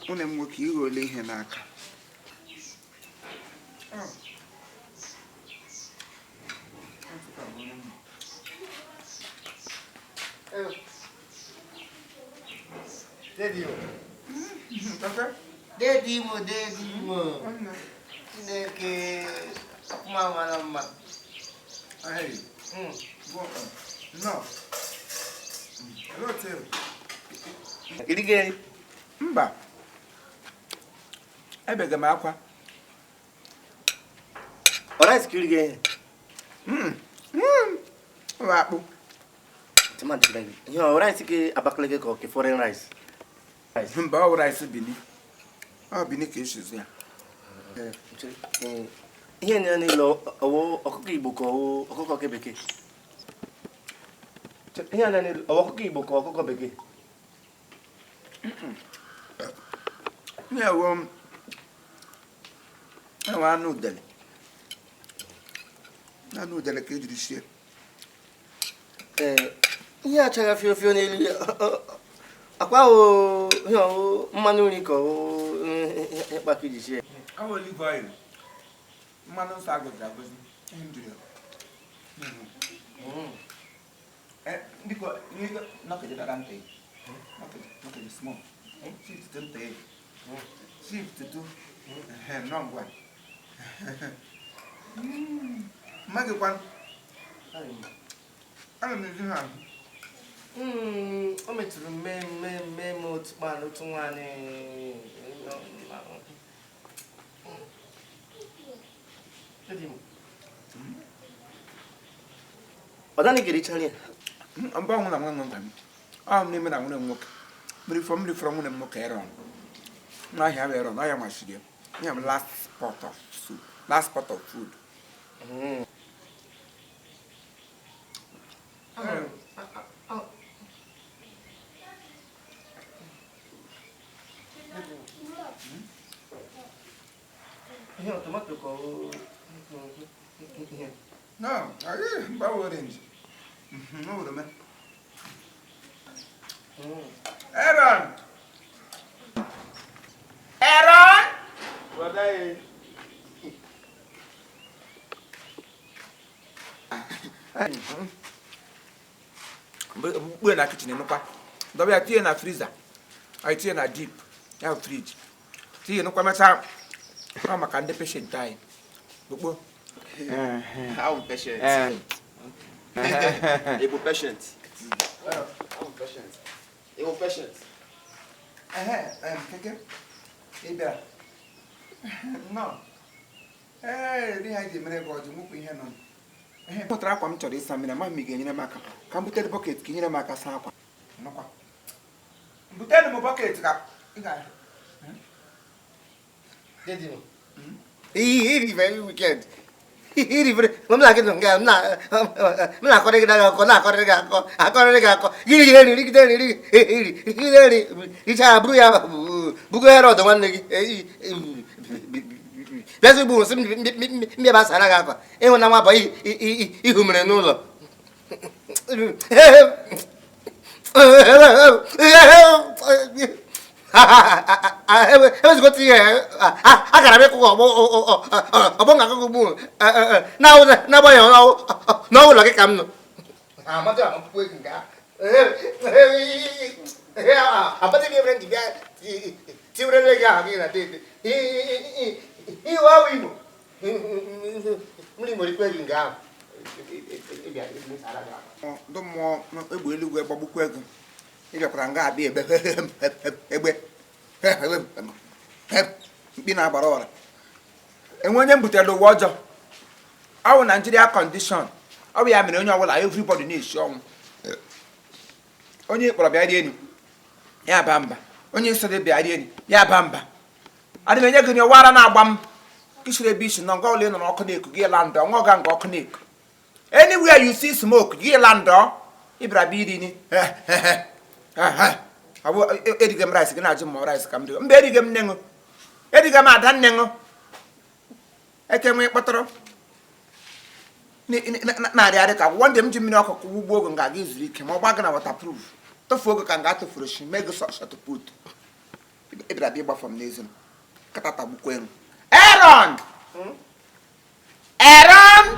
Nwanne m nwoke, ihe ole ihe n'aka. Dedi mo, dedi mo. Chineke mma mara mma. Mba, ebega m akwa. Ọ rice ka iriga ihe? Ọ akpụ. Ihe ọ rice ke Abakaliki ka ọ ke foreign rice? Mba, ọ rice Bini. Ọ Bini ka esizi ya. Ihe na niile ọwụ ọkụkọ Igbo ka ọwụ ọkụkọ ke bekee? Ihe na niile ọwụ ọkụkọ Igbo ka ọkụkọ bekee? Ewe anụ udele. Anụ udele ka ejiri sie. Ee, ihe achaghị fio fio n'elu ya akwa ihe ọwụ mmanụ nri ka ọwụ ihe kpaka iji sie. Ọ bụ olive oil. Mmanụ nsọ agọziri agọzi. Ihe m jiri ya. Biko, nọkọjidara ntị. Nọkọjị small. Shift to ntị. Shift to. Nọ ngwa. Mma gị kwanụ. Ana m ezi ha ahụ. O metụrụ mme mme mme m otu kpan otu nwaanyị. Ọ dani ga-erichara ya. Mba, ọnwụ na nwa nwa m. Ọ m n'ime na nwunye m nwoke. Mmiri fọrọ mmiri fọrọ nwunye m nwoke Aaron. N'ahịa bụ Aaron, n'ahịa masịrị ya. Nye m last pot of soup, last pot of food. Ihe tomato ka ọ ihe. No, anyị mba orange. No oroma. Aaron! Aaron! Kpue na kitchen nụkwa. Dọba ya tinye na freezer. Anyị tinye na deep ya fridge. Tinye nụkwa mechaa ọ maka ndị patient anyị. Gbogbo. How patient? Ị patient. How patient? Ị patient. Keke, ị bịara. Nnọọ. Ee, di ha ji emere gị ọjị nwụpụ ihe nọ. Pụtara akwa m chọrọ ịsa mmiri, amaghị m ị ga-enyere m aka. Ka m butere bucket ka ị nyere m aka saa akwa. Nụkwa. Butere m bucket ka ị ga. Iri very wicked. Iri very. M na-agị nga m na-akọrị gị akọ na-akọrị gị akọ akọrị gị akọ gị rigide nri rigide nri rigide nri richa buru ya bugo Herọd nwanne gị bịazi ugbu nsị mbịa basara gị akwa ịhụ na nwabọ ihu mere n'ụlọ. Ewezigote ihe agara m ịkụkọ ọgbọ nga akụkọ ugbu n'agbanyeghị n'ụlọ gị ka m nọ. Ndị mmụọ egbe eluigwe gbagbukwa ego. Ị bịakwara nga abịa egbe egbe mkpi na-agbara ọra. Enwe onye m butere ụwa ọjọọ. Ọ bụ Nigeria condition. Ọ bụ ya mere onye ọbụla everybody na-esi ọnwụ. Onye kpọrọ bịa rie enyi ya ba mba. Onye sịrị bịa rie enyi ya ba mba. Adị m enye gị nye wara na-agba m. Kishiri ebe isi nọ nga ọla ị nọ n'ọkụ na-eku gị la ndọ nwa ọga nga ọkụ na-eku. Anywhere you see smoke gị la ndọ ị bịara bịa iri ni. Ọ bụ erighị m rice gị na-ajụ m rice ka m rigo. Mba, erighị m nne ṅụ. Erighị m ada nne ṅụ. Eke nwee kpọtụrụ na-arịarị ka agwụgwọ ndị m ji mmiri ọkụ kwụwa ugbo oge nga-aga izuru ike ma ọ gba gị na waterproof tụfuo oge ka nga atụfuru shi mee gị shot put. Ị Ị bịara bịa ịgbafọ m n'ezi m. Nkịta tagbukwa elu. Aaron! Aaron!